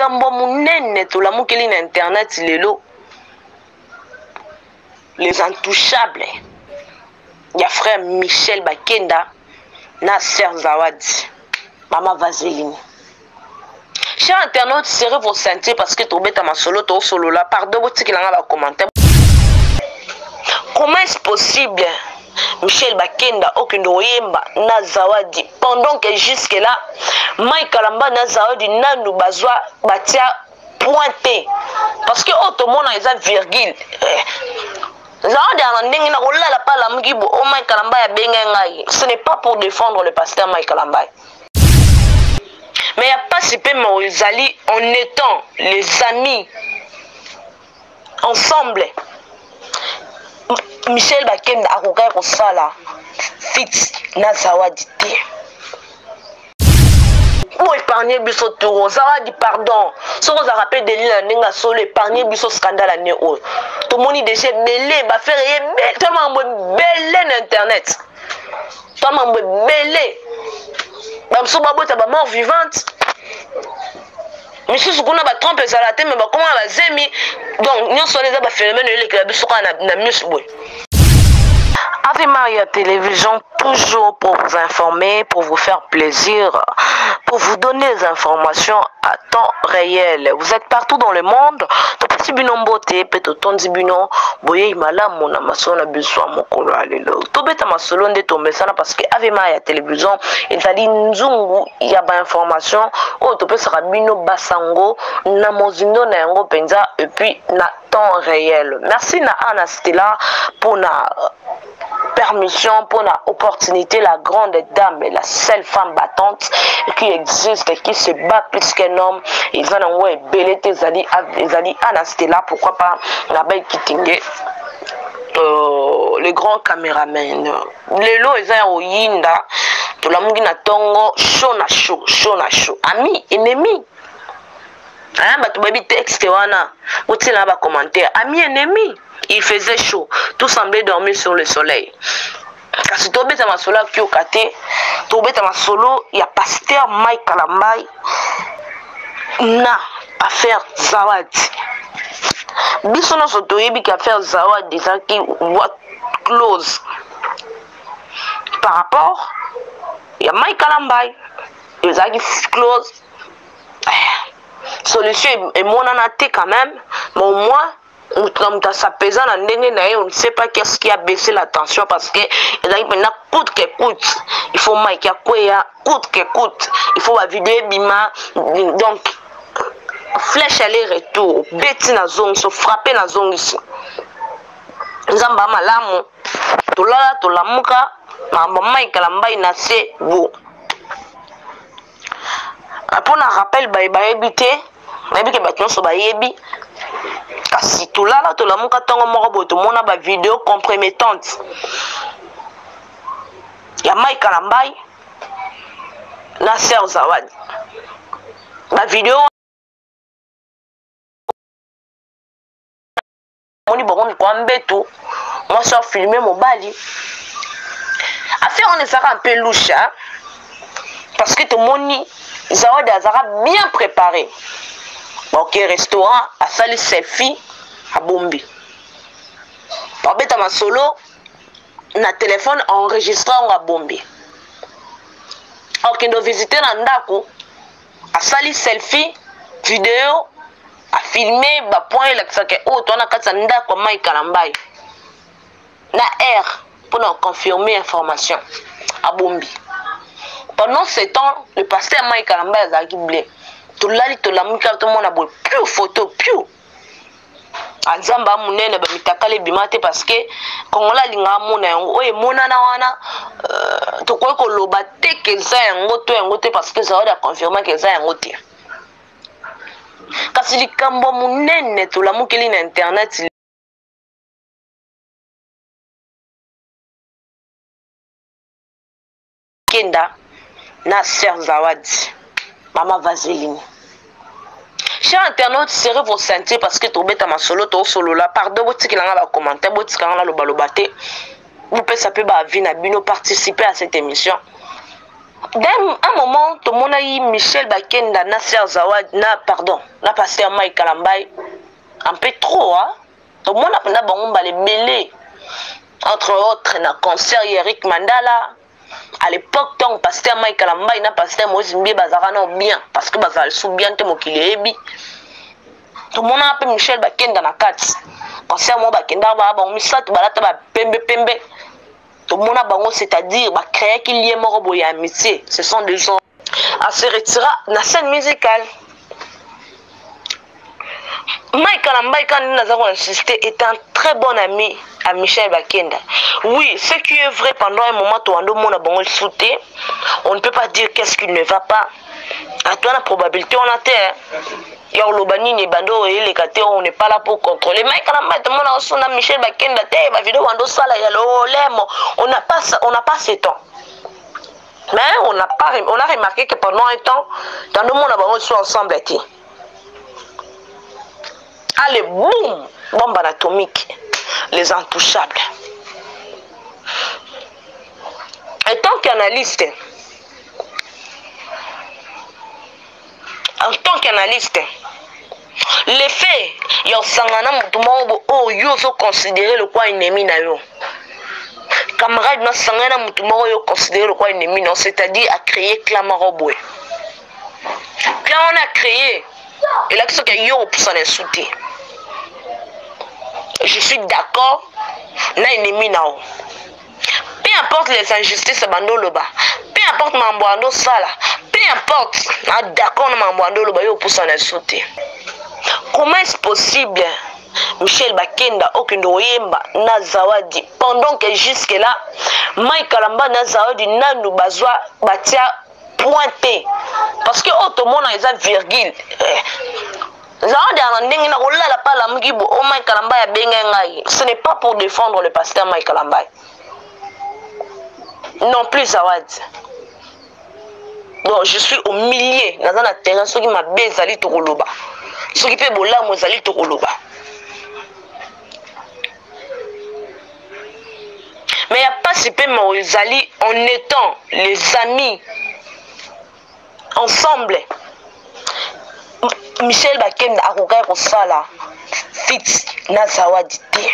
likambo monene tolamukeli na internet lelo, les intouchables ya frère Michel Bakenda na sœur Zawadi, mama Vaseline. Chers internautes, serrez vos ceintures parce que tobeta masolo tosolola. Pardon, botikela nga ba commentaire. Comment est-ce possible Michel Bakenda okende oyemba na Zawadi pendant que jusque là Mike Kalamba na Zawadi nanu bazwa batia pointe parce que oyo tomona eza virgule eh. Zawadi ana ndenge na kolala pa lamuki bo o Mike Kalamba abengai ngai. Ce n'est pas pour défendre le pasteur Mike Kalamba, mais ya pasi mpe mawa ezali en étant les amis ensemble, Michel Bakenda akokaki kosala fit na Zawadi te. Bo épargne biso toro Zawadi, pardon. Soki ozalaka mpe delile na ndenge ya solo, épargne biso scandale ane oyo tomoni deja ebele bafere ye ebele to makambo ebele na internet, to mambo ebele. Bamosusu babota bamort vivante, misusu kuna batrompe ezala te, me bakoma na bazemi. Donc nyonso wana eza baphénomène elekela biso kaka na miso boye. Ave Maria Télévision, toujours pour vous informer, pour vous faire plaisir, pour vous donner des informations à temps réel. Vous êtes partout dans le monde. Topesi bino mbote pe totondi bino boyei malamu na masolo na biso ya mokolo ya lelo. Tobeta masolo nde tomesana parce que Ave Maria Télévision ezali nzungu ya ba information oyo topesaka bino basango na mozindo na yango mpenza et puis na temps réel. Merci na Anna Stella pour na permission, pour la opportunité, la grande dame, la seule femme battante qui existe, qui se bat plus qu'un homme. Ils en ont ebele te, ezali ezali Anna Stella, pourquoi pas na Bay Kitinge. Le grand caméraman. Lelo eza ya oyinda, tolamuki na tongo chaud na chaud, chaud na chaud. Ami, ennemi. Hein, bato bayebi texte wana, botiela na bacommentaire. Ami, ennemi. Il faisait chaud, tout semblait dormir sur le soleil. Kasi tobeta masolo ya kioka te, tobeta masolo ya pasteur Mike Kalambay na affaire Zawadi. Biso nyonso toyebi ke affaire Zawadi ezalaki boîte close par rapport ya Mike Kalambay, ezalaki close, solution emonana te quand même, mais au moins moto na moto asapeza na ndenge na ye. On ne sait pas qu'est-ce qui a baissé la tension parce que ezalaki mpenza coûte que coûte, il faut Mike akweya, coûte que coûte, il faut bavideo ebima. Donc flèche aller retour, beti na zongisi, frappe na zongisi. Nzambe ya malamu, tolala tolamuka makambo Mike Kalambay na se bo. Mpo na rappel, baye bayebi te, nayebi ke bato nyonso bayebi, kasi tolala tolamuka ntongo moko boye, tomona bavideo compromettante ya Mike Kalambay na sœur Zawadi. Bavideo moni bango kwa mbeto, mwasi afilme mobali. Affaire wana ezalaka un peu louche, hein? Parce que tomoni Zawadi azalaka bien préparé, ok, restaurant, asali selfie, abombi, babeta masolo na telefone, enregistre yango, abombi. Okende ovisite na ndako, asali selfie, video, afilme bapoint elakisaka oyo toa na kati ya ndako ya Mike Kalambay na air mpona confirmer information, abombi. Pendant ce temps, le pasteur Mike Kalambay azalaki ble. Tolali tolamuki kaka, tomona boye piu, photo piu. Nzambe amonene, bamitakala ebima te parce que Kongola alingaka amona yango oyo emonana wana. Tokoki koloba te ke eza yango to yango te parce que Zawadi aconfirme ke eza yango te. Kasi likambo monene tolamukeli na internet, kenda na sœur Zawadi, mama Vaseline. Chers internautes, serrez vos ceintures parce que tobeta masolo tosolola. Pardon, botikela nga bacommentaire, botikela nga nalobaloba te, bopesa mpe baavis na bino, participer à cette émission. D'un un moment tomonaki Michel Bakenda na Serge Zawad na pardon na pasteur Mike Kalambay un peu trop hein. Tomona mpenza bango mbala ebele entre autres na concert ya Eric Mandala à l'époque ntango pasteur Mike Kalambay na pasteur Moïse Mbiye bazalaka nao bien parce que bazala lisusu bien te mokili eyebi. Tomonaka mpe Michel Bakenda na kati concert moko bakendaka baa bango misato balata ba pembe pembe. Tomona bango, c'est-à-dire ba créaki lien moko boye ya amitié. Ce sont des gens à se retira na scène musicale. Mike Kalambay, quand nous avons insisté, est un très bon ami à Michel Bakenda. Oui, ce qui est vrai, pendant un moment, Toando Mona Bongo sauté, on ne peut pas dire qu'est-ce qui ne va pas. À toi, la probabilité, on a terre. Ya oloba nini ebanda oyo eleka te, on n'est pas là pour contrôler. Mike Kalambay, tout le monde a reçu Michel Bakenda te, ba vidéo bando sala ya lolemo. On n'a pas ça, on n'a pas ce temps. Mais on n'a pas, on a remarqué que pendant un temps, dans le monde, on soit ensemble te. Allez, boum, bombe anatomique, les intouchables. En tant qu'analyste, en tant qu'analyste, l'effet ya osangana moto moko oyo yo ozo considérer lokola ennemi na yo, camarade na sangana moto moko oyo considérer lokola ennemi na yo, c'est-à-dire a créer clan moko boye. Clan wana a créer elakisi soki yo opusana esu te. Je suis d'accord na ennemi na yo. Peu importe les injustices bando loba, peu importe mambo ando sala, peu importe na d'accord na mambo ando loba yo opusana esu te. Comment est-ce possible Michel Bakenda okende oyemba na Zawadi pendant que jusque là Mike Kalamba na Zawadi nanu bazwa batia pointé parce que oyo tomona eza virgule. Zawadi ana ndenge na kolala pa lamuki bo o Mike Kalamba ya benga ngai. Ce n'est pas pour défendre le pasteur Mike Kalamba non plus Zawadi. Donc je suis au milieu, naza na terrain soki mabe ezali tokoloba, soki pe bolamu ezali tokoloba. Mais ya pasi pe mawa ezali en étant les amis ensemble. Michel Bakenda akokaki kosala fit na Zawadi te.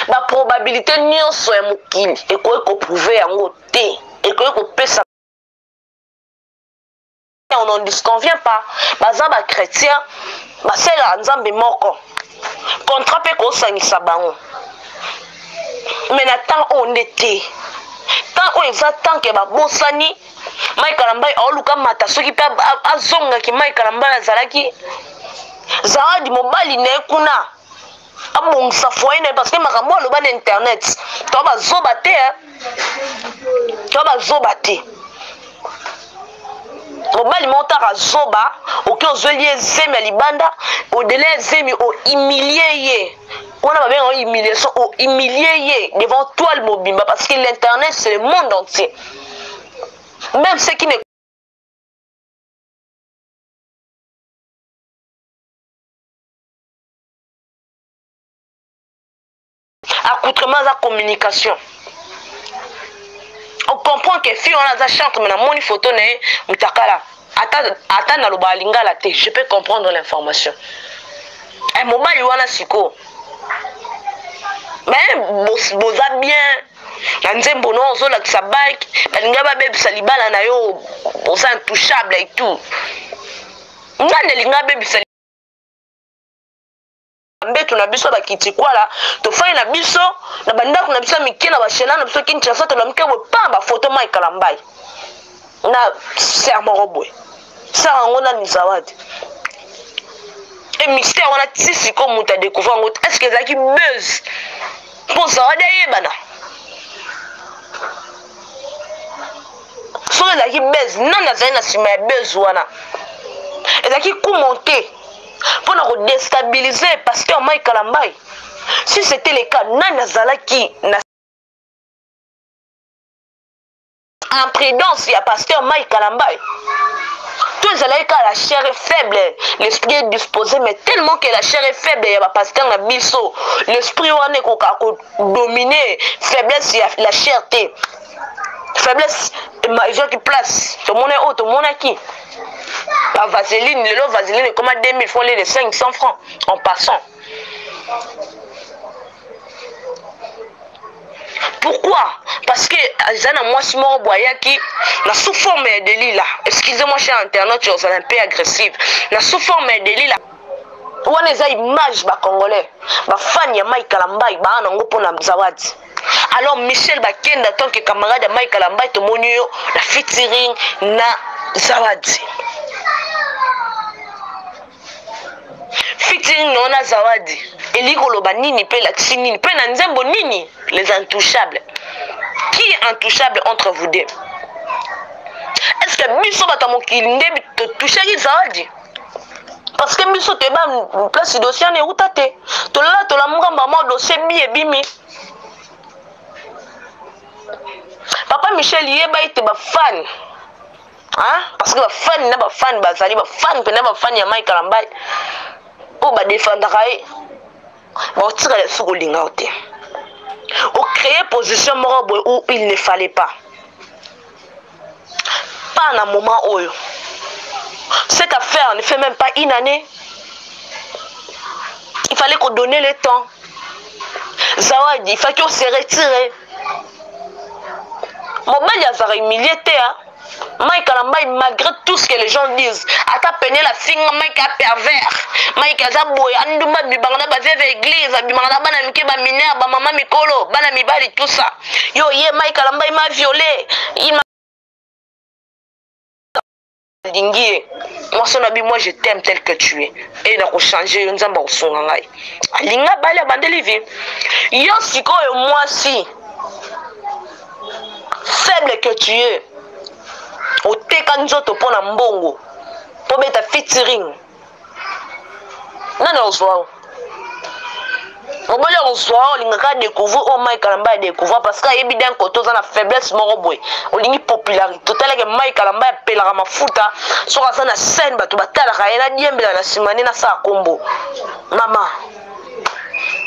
Ba probabilité nyonso ya mokili ekoki koprouver yango te, ekoki kopesa. On n'en disconvient pas. Baza ba chrétien, basalelaka Nzambe moko. Contrat pe kosangisa bango. Mais na temps oyo nde te. Temps oyo eza temps ke babosani Mike Kalambay aoluka mata soki pe azongaki Mike Kalambay azalaki Zawadi mobali na ye kuna abongisa foyer na ye parce que makambo aloba na internet to bazoba te, hein? To bazoba te. Mobali moko taka zoba, oke ozweli ye zemi ya libanda, au-delà ya zemi o humilier ye. Wana babenga yango humiliation, o humilier ye devant toile mobimba parce que l'internet c'est le monde entier. Même ceux qui ne accoutrement za communication. On comprend que fille wana aza chantre, mais na moni photo na ye mutakala. Ata, ata na loba lingala te, je peux comprendre l'information. Eh, mobali wana siko. Mais boza bien. Na nzembo no ozolakisa bike, balinga babebisa libala na yo, oza intouchable et tout. Nani alinga abebisa mbeto na biso bakiti kwala, tofai na biso na bandako na biso ya mike na bashela na biso Kinshasa, tolamike boye pa ba photo Mike Kalambay na ser moko boye, ser yango nani Zawadi. Et mystère wana ti sikoyo moto a découvrir yango, est-ce que ezalaki buzz mpo Zawadi ayebana? Soki ezalaki buzz, nani azali na nsima ya buzz wana? Ezalaki coup monté mpo na kodestabiliser pasteur Mike Kalambay. Si c'était le cas, nani azalaki na imprudence ya pasteur Mike Kalambay? Tout ezalaki kaka la chair est faible, l'esprit est disposé, mais tellement que la chair est faible ya ba pasteur na biso, l'esprit wana ekoka kodominer faiblesse ya la chair te. Faiblesse ezwaki place. Tomona oyo tomonaki. Ba vaseline, lelo vaseline ekoma 2000 francs, lelo 500 francs en passant. Pourquoi? Parce que eza na mwasi moko boye ayaki na sous forme ya Delila. Excusez-moi cher internaute, ozala un peu agressive. Na sous forme ya Delila. Wana eza image ba congolais, ba fan ya Mike Kalambay ba nango pona Zawadi. Alors Michel Bakenda tant que camarade ya Mike Kalambay tomoni yo na featuring na Zawadi. Featuring na na Zawadi elingi koloba nini mpe elakisi nini mpe na nzembo nini? Les intouchables. Qui est intouchable entre vous deux? Est-ce que biso bato ya mokili nde totouchaki Zawadi? Parce que biso toyeba place dossier wana euta te, tolala tolamuka mama dossier bi ebimi. Papa Michel yeba ete ba fan, hein? Parce que ba fan na ba fan bazali ba fan mpe na ba fan ya Mike Kalambay oyo badefendaka ye, baotikala lisusu kolinga yo te. Ocréer position moko boye où il ne fallait pas. Pas na moment oyo. Cette affaire ne fait même pas une année. Il fallait qu'on donne le temps. Zawadi, il fallait qu'on se retire. Mobali azalaka humilié te, hein? Mike Kalambay, malgré tout ce que les gens disent, ata pene la finga Mike a pervers. Mike aza boye, andumba bibanga na ba veuve église, bibanga na bana mike ba mineur, ba mama mikolo, bana mibali, tout ça. Yo ye Mike Kalambay m'a violé. Il m'a lingi ye. Mwasi na bi moi je t'aime tel que tu es. Et na ko changer yo nzamba kosunga ngai. Alinga bali abandeli vie. Yo sikoyo mwasi faible que tu es, oteka nzoto mpo na mbongo, mpo beta featuring. Nani ozwa yo? Mobali akozwa yo, olingaka découvrir oyo Mike Kalambay adécouvrir parce que ayebi d'un côté oza na faiblesse moko boye, olingi popularité. Otalaka Mike Kalambay apelaka mafuta soki aza na scène, bato batalaka ye na diembela na nsima nde nasala kombo. Mama,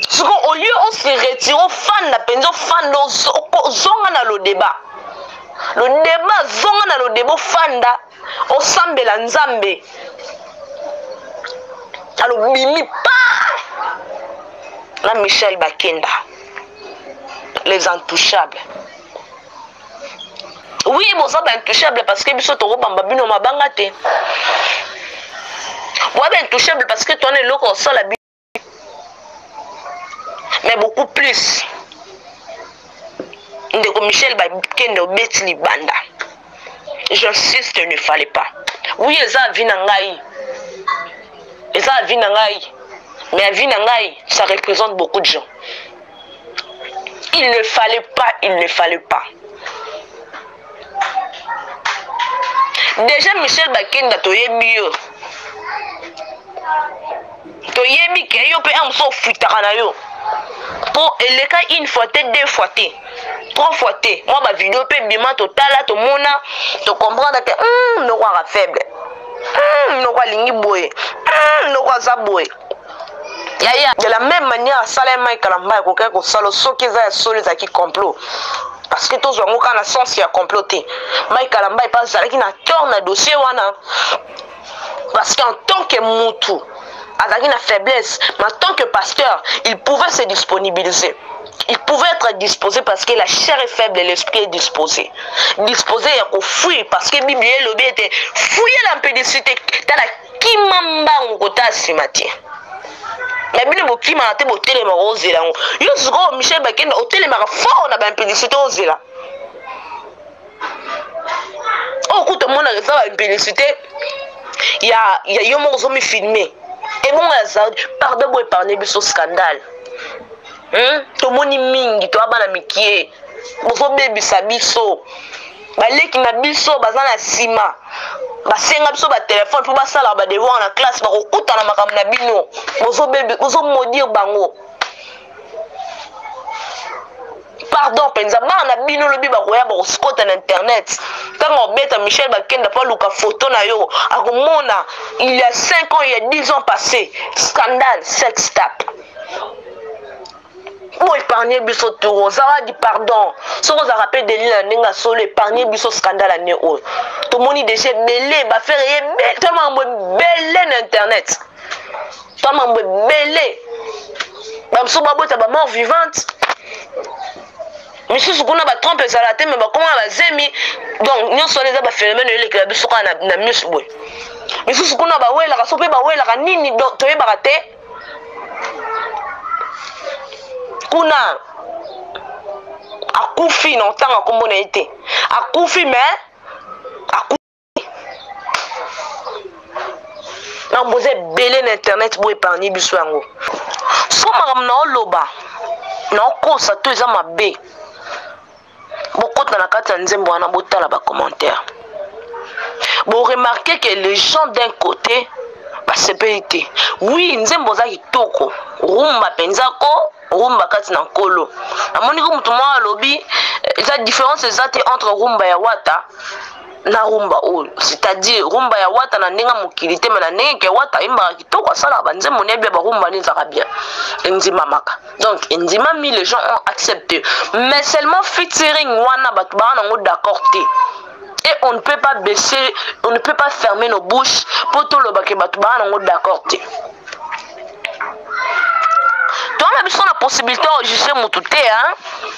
siko au lieu on se retire, ofanda mpenza, ofanda ozonga na le débat, le débat, zonga na le débat, ofanda osambela Nzambe. Alobimi pa na Michel Bakenda, les intouchables. Oui, boza ba intouchable parce que biso tokobamba bino mabanga te. Boza ba intouchable parce que toana eloko osala bi, mais beaucoup plus ndeko Michel Bakenda obeti libanda. J'insiste, il ne fallait pas. Oui, eza avis na ngai. Eza avis na ngai. Mais avis na ngai, ça représente beaucoup de gens. Il ne fallait pas, il ne fallait pas. Déjà Michel Bakenda toyebi yo. Toyebi ke yo pe amso ofutaka na yo. Po eleka une fois te, deux fois te, trois fois te. Moi ba vidéo pe bima totala tomona, to comprendre que noko ara faible. Noko alingi boye. Noko aza boye. Yaya, de la même manière asala Mike Kalambay akoki kosala soki eza ya solo ezalaki complot. Parce que tozwa yango kaka na sens ya complot te. Mike Kalambay pe azalaki na tort na dossier wana. Parce qu'en tant que mutu azalaki na faiblesse, mais en tant que pasteur, il pouvait se disponibiliser. Il pouvait être disposé parce que la chair est faible et l'esprit est disposé. Disposé ya kofuir parce que Bible elobi ete fouiller l'impédicité, tala kimamba ngota nsima te. Na bino bokimaka te, botelemaka ozela yango. Yo sikoyo Michel Bakenda otelemaka fort na ba impédicité ozela. Oyo kuta omonaka eza ba impédicité ya yo moko ozomi filmer. Ebongo ya Zawadi, pardon bo épargner biso scandale. Tomoni mingi toya bana mikie, bozobebisa biso. Baleki na biso baza na nsima, basenga biso ba téléphone mpo basalaka ba devoir na classe, bakokutana makambo na bino, bozomodire bango. Pardon mpenza, bana na bino lobi bakoya bakoscota na internet. Ntango obeta Michel Bakenda mpo aluka photo na yo, akomona il y a 5 ans, il y a 10 ans passé, scandale, sex tape. Bo épargner biso tour Zawadi, pardon. Soki ozalaka mpe delile na ndenge ya solo, épargner biso scandale ane oyo. Tomoni deja ebele bafere ye ebele, to makambo ebele na internet, to makambo ebele, bamosusu babota bamort vivante, misusu kuna batrompe ezala te, me bakoma na bazemi. Donc nyonso wana eza baphénomène elekela biso kaka na miso boye. Misusu kuna bawelaka so mpe bawelaka nini, donc toyebaka te. Kuna akufi na ntanga nkombo na ye te, akufi, me akufi. Makambo eza ebele na internet, bo épargne biso yango. So makambo na oloba na okosa to eza mabe, bokota na kati ya nzembo wana, botala bacommentaire, boremarke que les gens d'un côté basepeli te. Oui, nzembo oza kitoko, rumba mpenza ko rumba kati na nkolo. Namoni ko moto moko alobi eza différence eza te entre rumba ya Wata na rumba oyo, c'est-à-dire rumba ya Wata na ndenge mokili te, me na ndenge ke Wata ayembaka kitoko, asalaka banzembo na ye bia, barumba nde ezalaka bien, endimamaka. Donc endimami, les gens ont accepté, mais seulement featuring wana bato baa nango d'accord te. Et on ne peut pas baisser, on ne peut pas fermer nos bouches mpo tolobake bato baa nango d'accord te. Towana biso na possibilité ya juge motu te, hein?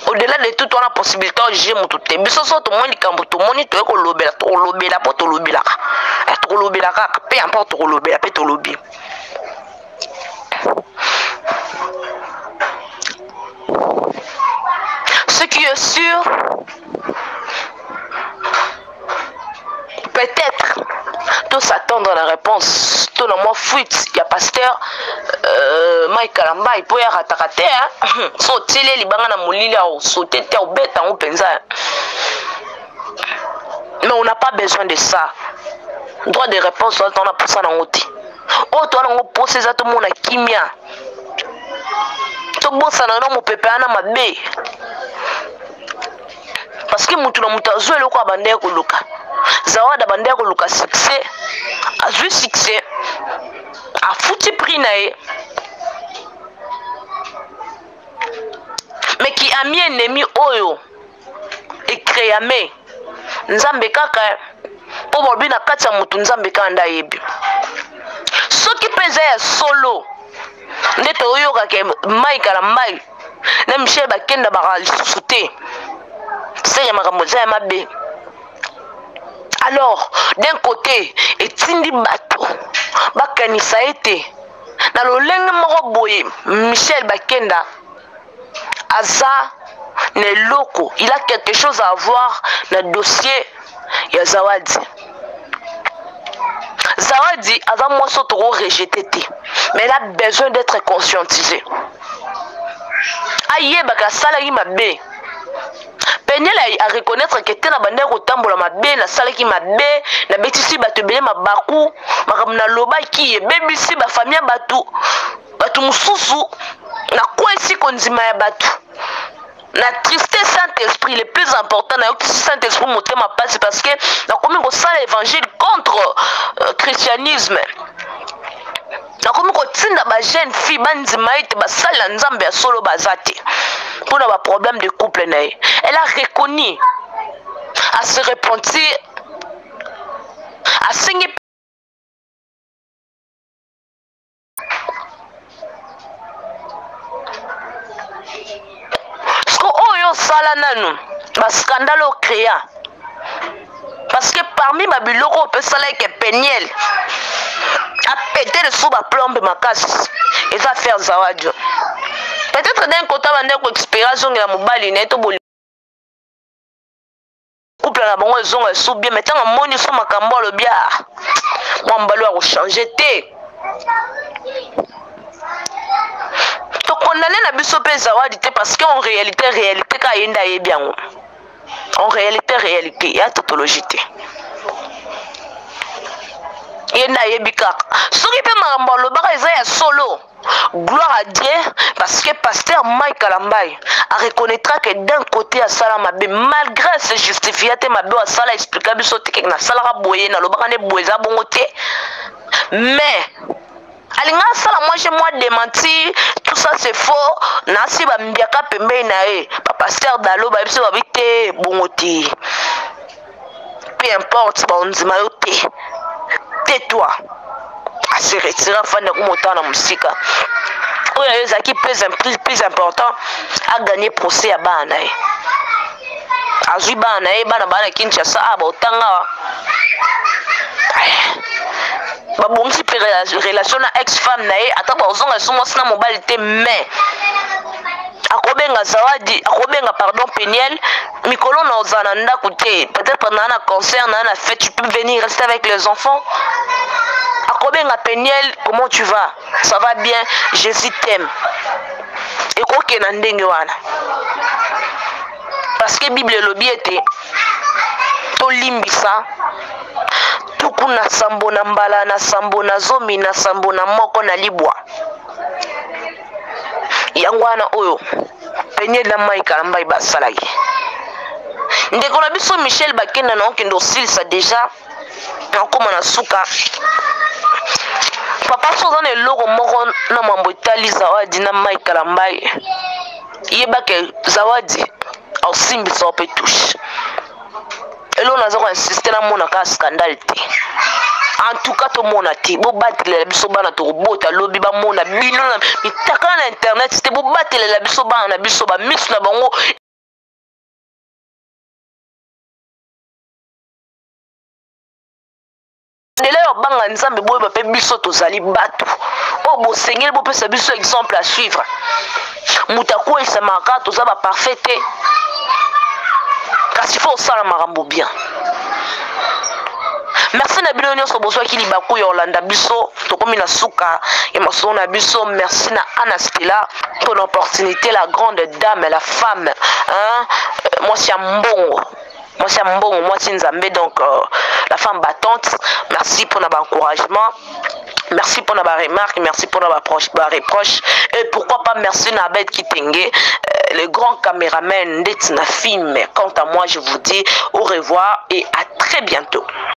Au-delà de tout, towana possibilité ya juge motu te. Biso so tomoni likambo, tomoni, toye kolobela, tokolobela mpo tolobelaka, tokolobela kaka, peu importe, tokolobela mpe tolobi. Ce qui est sûr, peut-être to s'attendre à la réponse to na mwa fuite ya pasteur Mike Kalambai, mpo ya rataka te, so otieli libanga na molili, aosote te, obeta yango mpenza. Mais on n'a pas besoin de ça. Droit de réponse wana tona posa nango te. Oyo towana yango posa eza tomona kimia, tobosana no mopepe wana mabe, parce que mutu na mutu azwi eloko abandaki koluka. Zawadi abandaki koluka succès, azwi succès, afuti prix na ye. Mais ki ami ennemi oyo ecréame, Nzambe kaka, mpo balobi na kati ya motu, Nzambe kaka nde ayebi. Soki mpe eza ya solo nde toyokaka mai kala mai na Michel bakenda baka lisusu te, seke makambo eza ya mabe. Alors d'un côté etindi bato bakanisa ete na lolenge moko boye Michel Bakenda aza na eloko, il a quelque chose à avoir na dossier ya Zawadi. Zawadi aza mwasi oyo tokorejeter te, mais elle a besoin d'être conscientisée, ayebaka asalaki mabe. Peniel areconnaître ke te, na bandaki kotambola mabe, nasalaki mabe, nabetisi bato ebele mabaku, makambo nalobaki ebebisi bafamille ya bato, bato mosusu, nakwesi kondima ya bato, na triste Saint Esprit. Le plus important, nayokisi Saint Esprit motema mpasi, parce que nakomi kosala évangile contre christianisme, nakomi kotinda bajeune fille bandima ete basalela Nzambe ya solo baza te, mpona baproblème de couple na ye. Elle a reconnu, a se repentir, asengi. Siko oyo osala nanu bascandale ocréa, parce que parmi babiloko oyo opesala eke Peniel apete lisusu baplombe makasi, eza affaire Zawadi. Peut-être d'un côté abandaki koexpérer azongela mobali na ye, to couple na bango ezonga esu bien, mais ntango amoni so makambo, alobi a mwa mobali oyo akochange te. Tokondane na biso mpe Zawadi te, parce que en réalité kaka ye nde ayebi yango. En réalité ya tautologie te, ye nde ayebi kaka. Soki mpe makambo alobaka eza ya solo, gloire à Dieu, parce que pasteur Mike Kalambai a reconnaîtra que d'un côté asala mabe, malgré se justifier te mabe asala, expliqua biso te ke nasalaka boye, nalobaka nde boye, eza bongo te, mais alinga asala moi j'ai moi démenti. Tout ça c'est faux. Nasi bambiaka pembeni na ye bapasteur dalo bayebi biso babi te bongo te, peu importe bandima yo te, tais-toi. Ase retire, afandi akomotala na mosika. Oyo ayo ezalaki plus important, aganye procès ya bana na ye. Azwi bana na ye, bana baa na Kinshasa, a baotanga, babongisi mpe relation na ex femme na ye. Ata bazonga lisusu mwasi na mobali te, mais akobenga Zawadi, akobenga, pardon, Peniel: mikolo na ozala na ndako te, peut-être naa na concert, naa na fête, tu peux venir rester avec les enfants. Akobenga Peniel: comment tu vas? Ça va bien, Jésus t'aime. Ekokende na ndenge wana, parce que Bible elobi ete tolimbisa 70 na mbala na sambo na 71 na libwa. Yango wana oyo Peniel na Mike Kalambai basalaki. Ndeko na biso Michel Bakenda, na okende osilisa deja, nakóma na suka. Papa, so oza na eloko moko na mambo etali Zawadi na Mike Kalambai, yebake Zawadi aosimbisa mpe touche. Eloko naza koinsiste, namona kaka scandale te. En tout cas tomona te. Bobatelela biso bana tokobota lobi, bamona bino na mitakala na internet te. Bobatelela biso bana na biso, bamiso na bango ndela ya banga Nzambe. Boyeba mpe biso tozali bato oyo bosengeli bopesa biso exemple à suivre. Moto akweyisamaka, toza baparfait te, kasi fo osala makambo bien. Merci na bino nyonso bozwaki libaku ya kolanda biso. Tokomi na suka ya masolo na biso. Merci na Ana Stela pour l'opportunité, la grande dame, la femme, hein, mwasi ya mbongo, mwasi ya mbongo, mwasi Nzambe, donc la femme battante. Merci pour l'encouragement, merci pour la remarque, merci pour la reproche et pourquoi pas merci na Abed Kitenge, le grand caméraman ndeti na film. Quant à moi, je vous dis au revoir et à très bientôt.